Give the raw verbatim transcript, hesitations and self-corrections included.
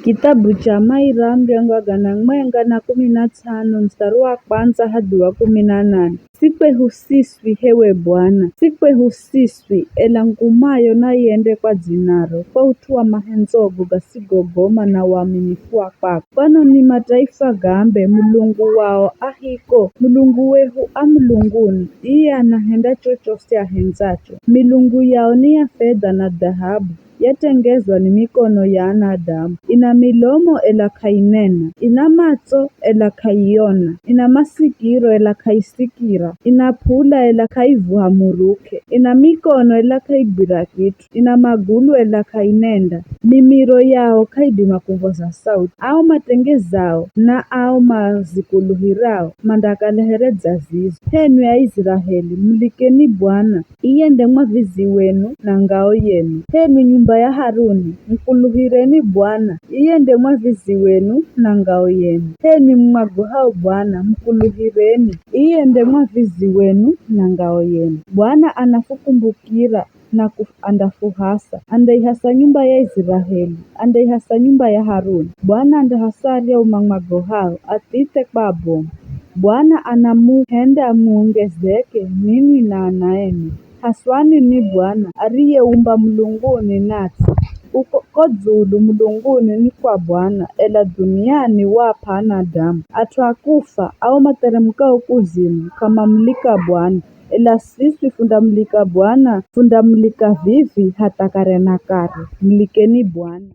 Kitabu cha Maira, mrengo wa gana mwenga na kumi na tsano, mstari wa kwanza hadi wa kumi na nane. Sikwehu siswi, hewe Bwana, sikwehu siswi, ela ngumayo nayende kwa dzinaro, kwa ut'u wa mahendzogo gasigogoma na uaminifu wa kwako. Kwanoni mataifa gaambe, Mulungu wao ahiko, Mulungu wehu a mulunguni, iye anahenda chochosi ahendzacho. Milungu yao ni ya fedha na dhahabu, yatengezwa ni mikono ya anadamu. Ina milomo ela k'ainena, ina matso ela k'aiona, ina masikiro ela k'aisikira, ina p'ula ela k'aivuha muruke, ina mikono ela k'aigwira kit'u, ina magulu ela k'ainenda, mimiro yao k'aidima kuvoza sauti. Ao matengezao na ao mazikuluhirao mandakala here dza zizo. H'enwi Aiziraeli, mulikeni Bwana, iye nde mwavizi wenu na ngao yenu. H'enwi nyumba ya Haruni, mukuluhireni Bwana, iye nde mwavizi wenu na ngao yenu. H'enwi mumwagohao Bwana, mukuluhireni, iye nde mwavizi wenu na ngao yenu. Bwana anafukumbukira na ku-, andafuhasa. Andaihasa nyumba ya Iziraeli, andaihasa nyumba ya Haruni. Bwana andahasa aryahu mamwagohao, athithe kwa abomu. Bwana anamuhenda muongezeke ninwi na ana enu. Haswani ni Bwana, ariyeumba mulunguni na ts'i. Kuko ko dzulu mulunguni ni kwa Bwana, ela dhuniani wa ap'a anadamu. At'u a kufa, ao matheremukao kuzimu, k'amamulika Bwana, ela siswi fundamulika Bwana, fundamulika vivi hatha kare na kare. Mulikeni Bwana.